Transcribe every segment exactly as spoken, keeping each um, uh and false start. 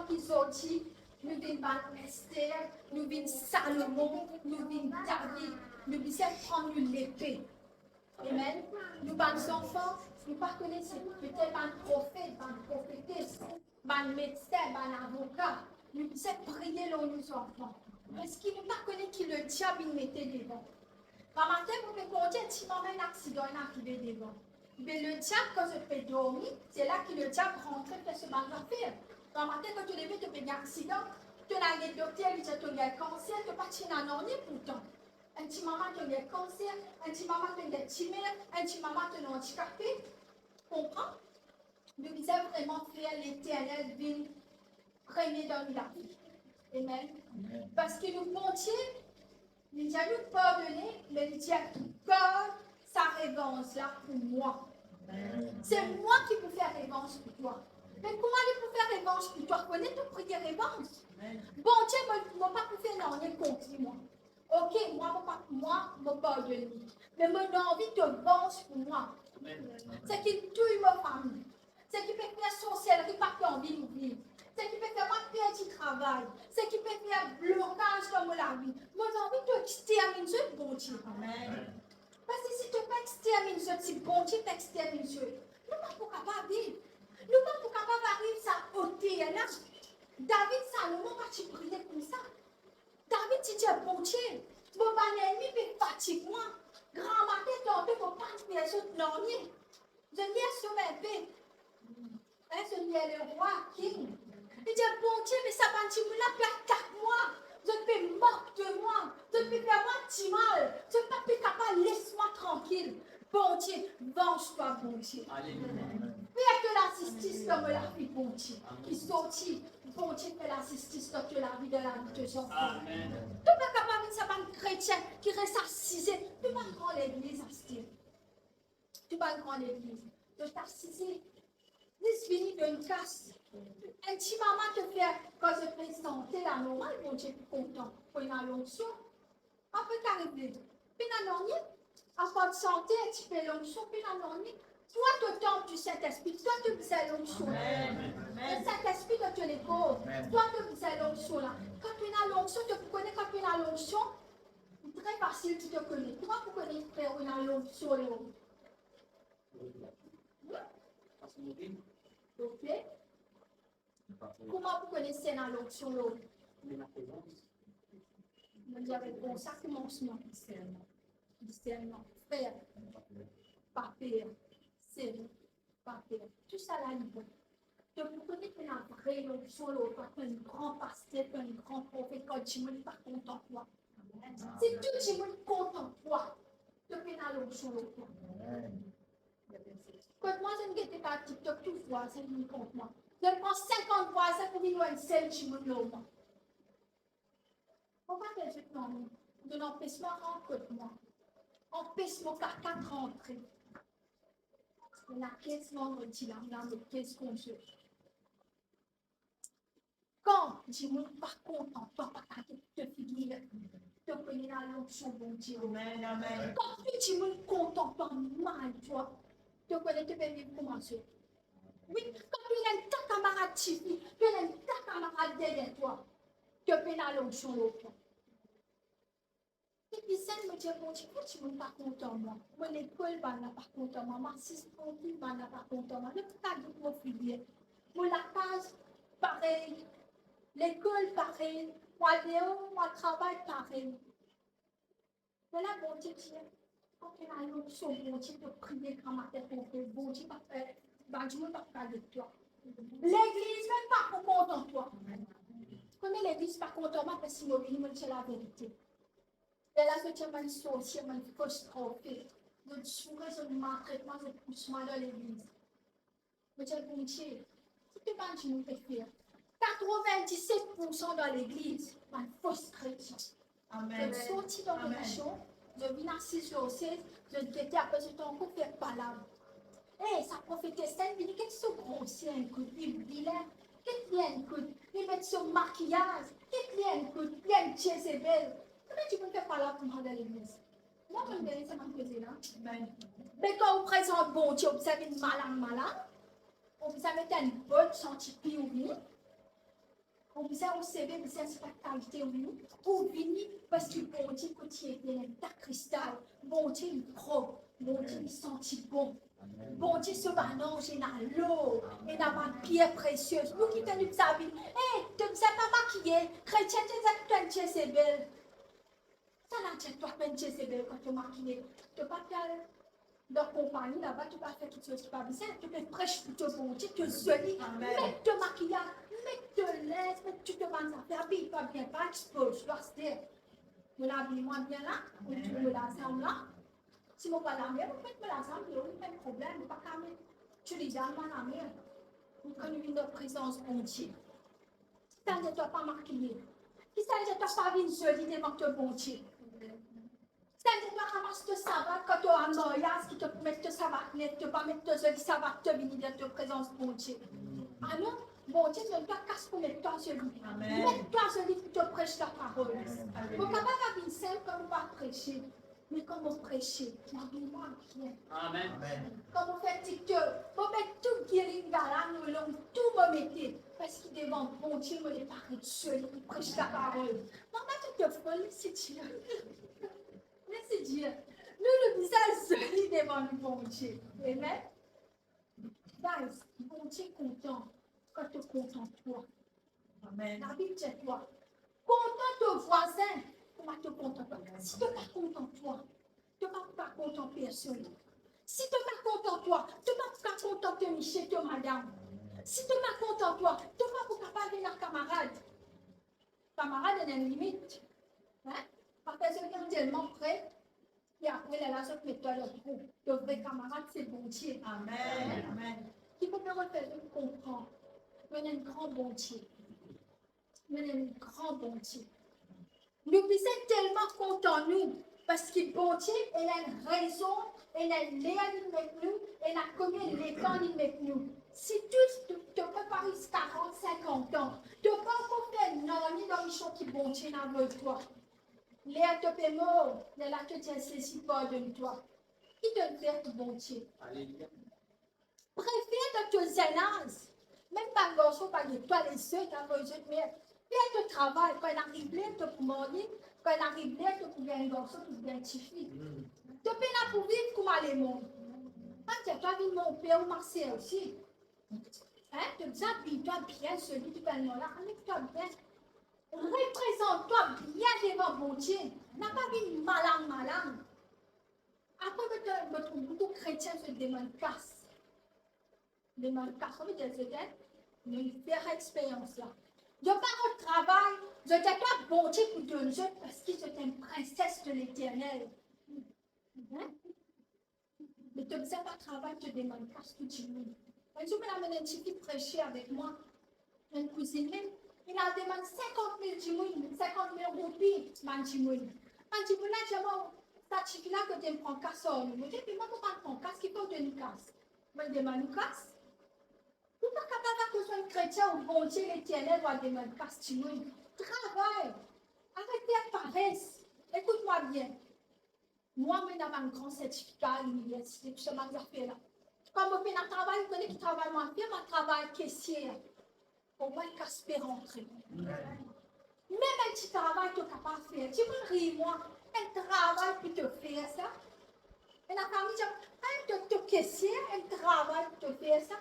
ki zordi nou vinn bann Ester, nou vinn Salomon, nou vinn David, nou bizin pran nou lepe. Amen. Nou bann zanfan, nou pa kone si petet bann profet, bann profetes, bann medsin, bann avoka, nou bizin priye lor nou zanfan. Parski nou pa kone ki lediab inn mete devan. Gramatin, mo pe kondi, enn ti moman enn aksidan inn arive devan. Me lediab, kan zot pe dormi, se la ki lediab rantre fer so bann zafer. Gramatin, kan to leve, to pe gagn aksidan, to al get dokter, li dir to gagn kanser, to pa ti ena nanye pourtan. Enn ti moman to gagn kanser, enn ti moman to gagn timer, enn ti moman to andikape. Konpran? Nou bizin vreman fer Leternel vinn premie dan nou lavi. Amen. Amen. Parski nou Bondie, li dir nou pardone, me li dir, gard sa revanz la pou mwa. Amen. Se mwa ki pou fer revanz pou twa. Me kouma li pou fer revanz pou twa? Kone to priye revanz. Amen. Bondie, mo, mo pa pou fer nanye kont li mwa. Ok, mwa, mo pa, mwa, mo pardonn li. Me mo ena anvi to vanz pou mwa. Amen. Seki touy mo fami. Seki pe fer sorselri pa pe anvi nou viv. Seki pe fer mwa perdi travay. Seki pe fer blokaz dan mo lavi. Mo ena anvi to exterminn zot, Bondie. Amen. Parski si to pa exterminn zot, si Bondie pa exterminn zot, nou pa pou kapav viv. Nou pa pou kapav ariv sa oter la. David, Salomon pa ti priye koumsa. David ti dir Bondie, mo bann lennmi pe fatig mwa. Gramatin, tanto mo pa'nn fer zot nanye. Zot ler sov inpe. Hein, zot ler lerwa, king. Li dir, Bondie, me sa bann dimoun la pe atak mwa. Zot pe mok de mwa. Zot pe fer mwa dimal. Zot pa pe kapav les mwa trankil. Bondie, vanz twa, Bondie. Alelouya. Fer to lazistis dan mo lavi, Bondie. Amen. Ki sorti, Bondie, fer lazistis dan to lavi, dan lavi to zanfan. Amen. To pa kapav vinn sa bann kretien ki res asize. To pa gran legliz, aster. To pa gran legliz. To asize. Zis vini donn kas. Enn ti moman to fer, kan zot pe sante la, normal, Bondie pou kontan. Pou ena lonksion. Apre, kapav pena nanye. Apar sante, enn tipe lonksion, pena nanye. Twa, to tanp di Sintespri, twa, to bizin lonksion. Amen. Amen. Sintespri dan to lekor, amen, twa, to bizin lonksion la. Kan to ena lonksion, to pou kone kan to ena lonksion, tre fasil pou to kone. Kouma pou kone ki fer ou ena lonksion lor ou? Hmm? Ok. Kouma pou kone si ena lonksion lor ou? Mo dir avek bon, sa koumansman. Disernman. Disernman. Fer. Pa per. Sere. Pa per. Tousala li bon. To pou kone ki ena vre lonksion lor twa, ki enn gran paster, ki enn gran profet, kan dimoun pa kontan twa. Si tou dimoun kontan twa, to pena lonksion lor twa. Kot mwa, zot gete par TikTok, tou vwazin vinn kont mwa. Zot pran sinkant vwazin pou vinn enn sel dimoun lor mwa. Mo pa pe dir zot nanye. Zot anpes mwa rant kot mwa. Anpes mo kaka rantre. Ena kinz vandredi la, la mo kinz konze. Kan dimoun pa kontan twa, pa gete to figir, to kone ena lonksion Bondie. Amen, amen. Kan tou dimoun kontan twa, mal twa, to kone to pe viv kouma zot. Wi, kan to ena enn ta kamarad tifi, to ena enn ta kamarad deryer twa, to pena lonksion lor twa. Depi zenn, mo dir Bondie, pou dimoun pa kontan mwa. Mo lekol, bann la pa kontan mwa. Mo asiz trankil, bann la pa kontan mwa. Zot pa gete mo figir. Mo lakaz, parey. Lekol, parey. Mo al deor, mo al travay, parey. Lerla Bondie dir, kan to ena lonksion Bondie, to priye gramatin, to priye, Bondie pa, eh, bann dimoun pa pou gete twa. Legliz mem pa pou kontan twa. Kone legliz pa kontan mwa, parski mo vini, mo dir laverite. Lerla zot dir mo enn sorsie, mo enn fos profet. Zot zoure, zot maltret mwa, zot pous mwa dan legliz. Mo dir, Bondie, ki to bann dimoun pe fer? Katrovin-diset poursan dan legliz, bann fos kretien. Amen. Zot sorti dan relizion, zot vinn asiz lor sez, zot gete, apre zot ankor fer palav. Eh, sa profetes la, li vini, get so groser enn kout, li vilin, get li enn kout, li met so makiyaz, get li enn kout, li enn Jezebel. Konbien dimoun fer palav koumsa dan legliz? Mwa, mo gagn sa bann koze la. Amen. Me kan ou prezant Bondie, ou bizin vinn malang malang, ou bizin met enn bot santi pir ou vini. Ou bizin ou seve, bizin se pa kalite ou, ou vini parski Bondie kot li ete ena kristal. Bondie li prop, Bondie li santi bon. Bondie so bann anz ena lor, ena bann pier presie. Nou ki tann nou bizin vini, eh, to bizin pa makiye, kretien ti dir to enn Jezebel. Sa la dir to enn Jezebel kan to makiye, to pa pe al dan konpagni laba, to pa fer kiksoz ki pa bizin, to pe pres pou to Bondie, to zoli, met to makiyaz, met to linz, met tou to bann zafer, abiy twa bien, pa expoz twa, aster. Mo labiy mwa bien la, mo trouv mo lazam la. Si mo pa lamer, mo met mo lazam deor, pa problem, mo pa kapav met tou li dan mo lamer. Kan nou vinn dan prezans Bondie, Kisannla to pa makiye? Kisannla to pa vinn zoli devan to Bondie? Kisannla to ramas to savat kan to al maryaz, ki to pou met to savat net, to pa met to zoli savat, to vini dan to prezans Bondie? Anon, Bondie donn twa kas pou met twa zoli. Amen. Met twa zoli pou to pres laparol. Amen. Mo kapav vinn sinp kan mo pa prese. Me kan mo prese, lavi mwa bien. Amen. Kan mo fer TikTok, mo met tou giring galang mo long, tou mo mete, parski devan Bondie mo le paret zoli, li pres laparol. Mama, to fol, si ti la. Mersi Dieu. Nou, nou bizin zoli devan nou Bondie. Amen. Guys, Bondie kontan kan to kontan twa. Amen. Labib dir twa, kontan to vwazin kouma to kontan twa. Si to pa kontan twa, to pa pou kapav kontan personn. Si to pa kontan twa, to pa pou kapav kontan to misie, to madam. Si to pa kontan twa, to pa pou kapav ena kamarad. Kamarad ena enn limit. Hein? Pa fer zot vinn telman pre, e apre lerla zot met twa dan trou. To vre kamarad se Bondie. Amen. Amen. Ki pou fer zot konpran, nou ena enn gran Bondie. Nou ena enn gran Bondie. Nou bizin telman kontan nou, parski Bondie ena enn rezon, ena enn ler li met nou, ena konbien letan li met nou. Si to, to, to pe pa ris karant, sinkant an, to pa ankor fer nanye dan mision ki Bondie ena avoy twa. Ler to pe mor, lerla to dir Zezi pardonn twa. Ki to fer pou Bondie? Aleluya. Prefer dan to zenn az, mem bann garson pa get twa, les zot, avoy zot, me fer to travay, kan inn ariv ler to pou marye, kan inn ariv ler to pou gagn garson, to pou gagn tifi. To pena pou viv kouma lemond. Pa dir twa vinn mon per ou ma ser osi. Hein? To bizin abiy twa bien, seli ki bann la, abiy twa bien. Reprezant twa bien devan Bondie. Na pa vinn malang malang. Apre, mo trouv boukou kretien, zot demann kas. Demann kas, kouma dir zot, hein? Nou fer experyans la. Zot pa rod travay, zot atann Bondie pou donn zot, parski zot enn prinses de Leternel. Hein? Me to bizin pa travay, to demann kas pou dimoun. Enn zour, mo amenn enn tifi prese avek mwa, enn kouzinn mem, inn al demann sinkant mil dimoun, sinkant mil roupi bann dimoun. Bann dimoun la dir mwa, sa tifi la kote pran kas ar nou? Mo dir, me mwa mo pa pran kas, ki pou donn kas? Mo demann ou kas? Ou pa kapav akoz enn kretien ou Bondie Leternel, ou al demann kas dimoun. Travay! Aret fer pares! Ekout mwa bien. Mwa, mo ena bann gran sertifika liniversite, tou sa bann zafer la. Kan mo pena travay, ou kone ki travay mo al fer? Mo al travay kesier. Omwin kas pe rantre. Mem enn ti travay to kapav fer. Dimoun riy mwa, enn travay pou to fer sa. Ena fami dir, enn to, to kesier, enn travay pou to fer sa.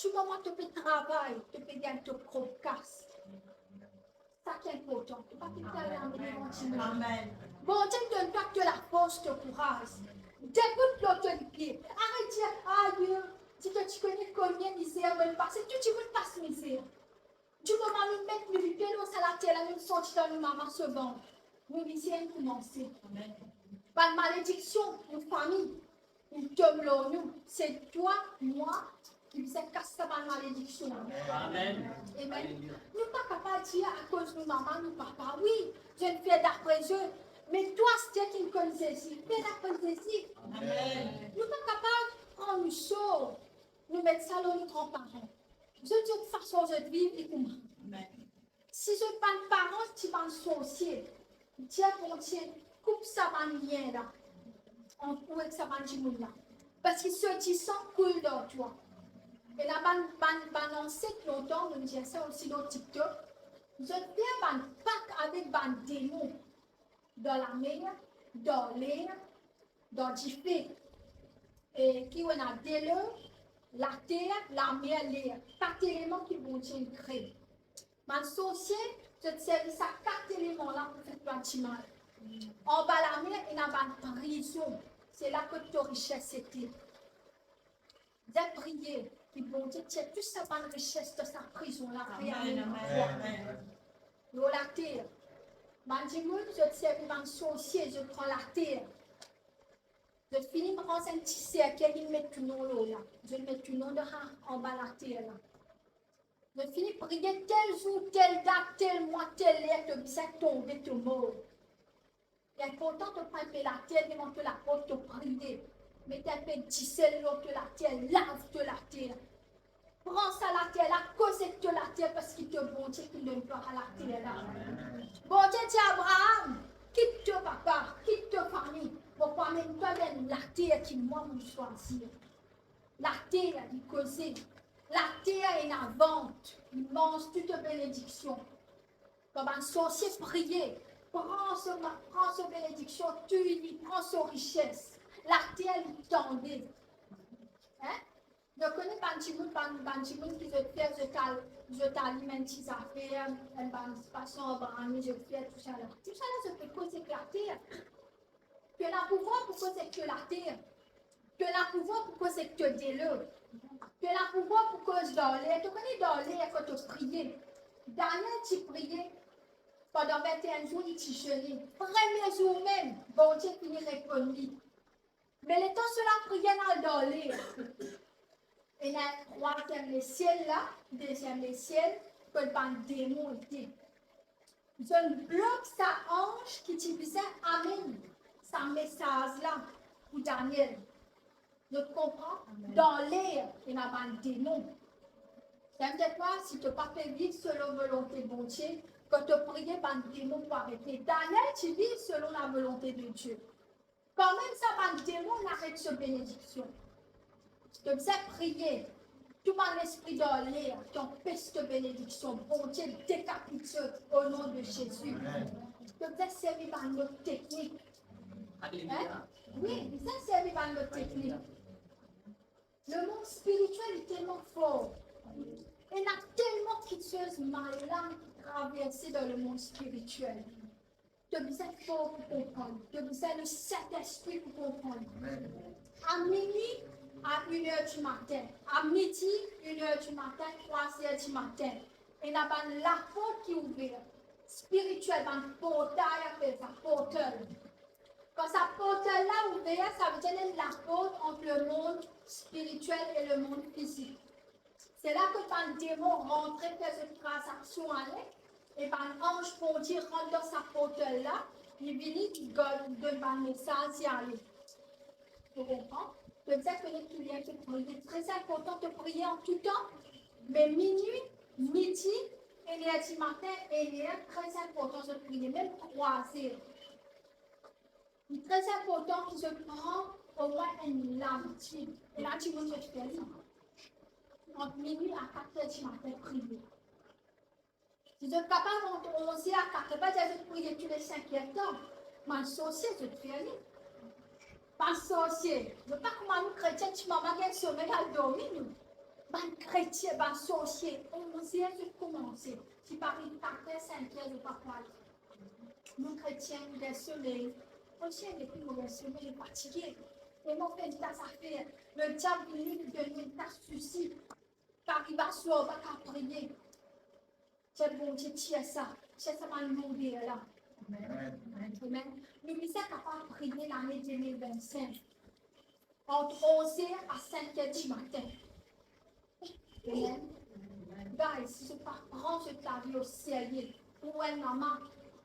Ti moman to pe travay, to pe gagn to prop kas. Sa ki inportan, to pa pe kit al lame devan dimoun. Amen. Bondie donn twa to lafors, to kouraz. Debout lor to lipie. Aret dir, ayo, si to ti kone konbien mizer mo'nn pase, tou dimoun pas mizer. Dimoman nou met nou lipie lor sa later la, nou sorti dan nou mama so vant, nou mizer inn koumanse. Amen. Bann malediksion nou fami, inn tom lor nou. Se twa, mwa, ki bizin kas sa bann malediksion. Amen. Amen. Aleluya. Nou pa kapav dir akoz nou mama, nou papa, wi, zot inn fer dapre zot. Me twa, aster ki'nn konn Zezi, fer dapre Zezi. Amen. Nou pa kapav pran nou sor, nou met sa lor nou granparan. Zot, zot fason zot viv, li kouma. Amen. Si zot bann paran ti bann sorsie, dir Bondie, koup sa bann lien la ant ou ek sa bann dimoun la, parski so disan koul dan twa. Ena bann, bann, bann anset lontan, mo'nn dir sa osi lor TikTok, Zot fer bann pak avek bann demon dan lamer, dan ler, dan dife. E ki ena delo, later, lamer, ler. Kat eleman ki Bondie inn kree. Bann sorsie, zot servi sa kat eleman la pou fer bann dimal. Anba lamer, ena bann prizon. Se la kot to rises ete. Zot priye ki Bondie tir tou sa bann rises dan sa prizon la, fer amenn twa. Lor later. Bann dimoun, zot servi bann sorsie, zot pran later. Zot fini rans enn ti serkey, zot met to nom lor la. Zot met to nom dan sa, anba later la. Zot fini priye tel zour, tel dat, tel mwa, tel ler, to bizin tonbe, to mor. Li inportan to pran enpe later devan to laport, to priye. Met enpe disel lor to later, lav to later. Pran sa later la, koz ek to later, parski to Bondie ki donn twa sa later la. Bondie dir Abraham, kit to papa, kit to fami, mo pou amenn twa dan enn later ki mwa mo swazir. Later, li koze. Later ena vant, li manz tou to benediksion. Kan bann sorsie priye, pran so ma-, pran so benediksion, touy li, pran so rises. Later, li tande. Hein? Zot kone bann dimoun, bann, bann dimoun ki zot fer, zot al, zot alim enn ti zafer, enn bann pason anba, zot fer tousala. Tousala, zot pe koz ek later. To ena pouvwar pou koz ek to later. To ena pouvwar pou koz ek to delo. To ena pouvwar pou koz dan ler. To kone dan ler kan to priye. Daniel ti priye pandan vinteen zour, li ti zene. Premie zour mem, Bondie fini reponn li. Me letan so lapriyer al dan ler, ena trwaziem lesiel la, deziem lesiel, kot bann demon ete. Zot blok sa anz ki ti bizin amenn sa mesaz la pou Daniel. Zot konpran? Amen. Dan ler, ena bann demon. Sa vedir kwa? Si to pa pe viv selon volonte Bondie, kan to priye, bann demon pou arete. Daniel ti viv selon lavolonte de Die. Kanmem sa bann demon aret so benediksion. To bizin priye, tou bann lespri dan ler ki anpes to benediksion, Bondie dekapit zot o non de Zezi. Amen. To bizin servi bann lot teknik. Aleluya. Hein? Wi, bizin servi bann lot teknik. Lemond spiritiel li telman for. Ena telman kiksoz malin ki traverse dan lemond spiritiel. To bizin for pou konpran li. To bizin Lesintespri pou konpran li. Amen. A minwi, a inner di matin, a midi, inner di matin, trwazir di matin, ena bann laport ki ouver. Spiritiel, bann portay, apel sa portal. Kan sa portal la ouver, sa vedir ena enn laport ant lemond spiritiel e lemond fizik. Se la kot bann demon rantre, fer zot tranzaksion ale, e bann anz Bondie rant dan sa portal la, li vini, li gard, donn bann mesaz, li ale. To konpran? To bizin kone ki ler to priye. Tre inportan to priye an tou tan, me minwi, midi, inner di matin, inner, tre inportan zot priye, mem trwazir. Li tre inportan ki zot pran omwin enn labitid. E la dimoun zot fer li. Ant minwi a kat er di matin priye. Si zot kapav ant onz er a kat er, pa dir zot priye toule sink er tan. Bann sorsie zot fer li. Bann sorsie, zot pa kouma nou kretien, ti mama gagn somey al dormi nou. Bann kretien, bann sorsie, onz er zot koumanse. Ti pa ariv kat er, sink er, zot pa pou al. Nou kretien, nou gagn somey. Kretien, depi nou gagn somey, nou fatige. E nou fer enn ta zafer. Lediab vini, li donn nou enn ta sousi. Ki ariv aswar, pa kapav priye. Tir Bondie, tir sa. Tir sa bann lourder la. Amen. Amen. Nou bizin kapav priye lane de mil vinn sink. Ant onz er a sink er di matin. Amen. Guys, si zot pa pran zot lavi o serye, ou enn mama,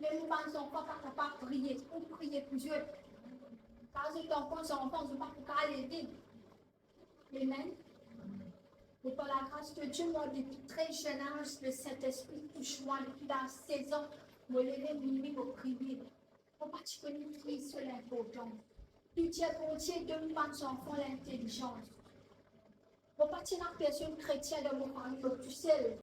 mem ou bann zanfan pa kapav priye, ou priye pou zot. Kan zot ankor zanfan, zot pa pou kapav leve. Amen. E par la gras de Die, mwa, depi tre zenn az, Lesintespri tous mwa, depi laz sez an, mo leve minwi, mo priye. Mo pa ti kone ki so linportans. Priye Bondie, donn bann zanfan lintelizans. Mo pa ti ena personn kretien dan mo fami, mo tousel.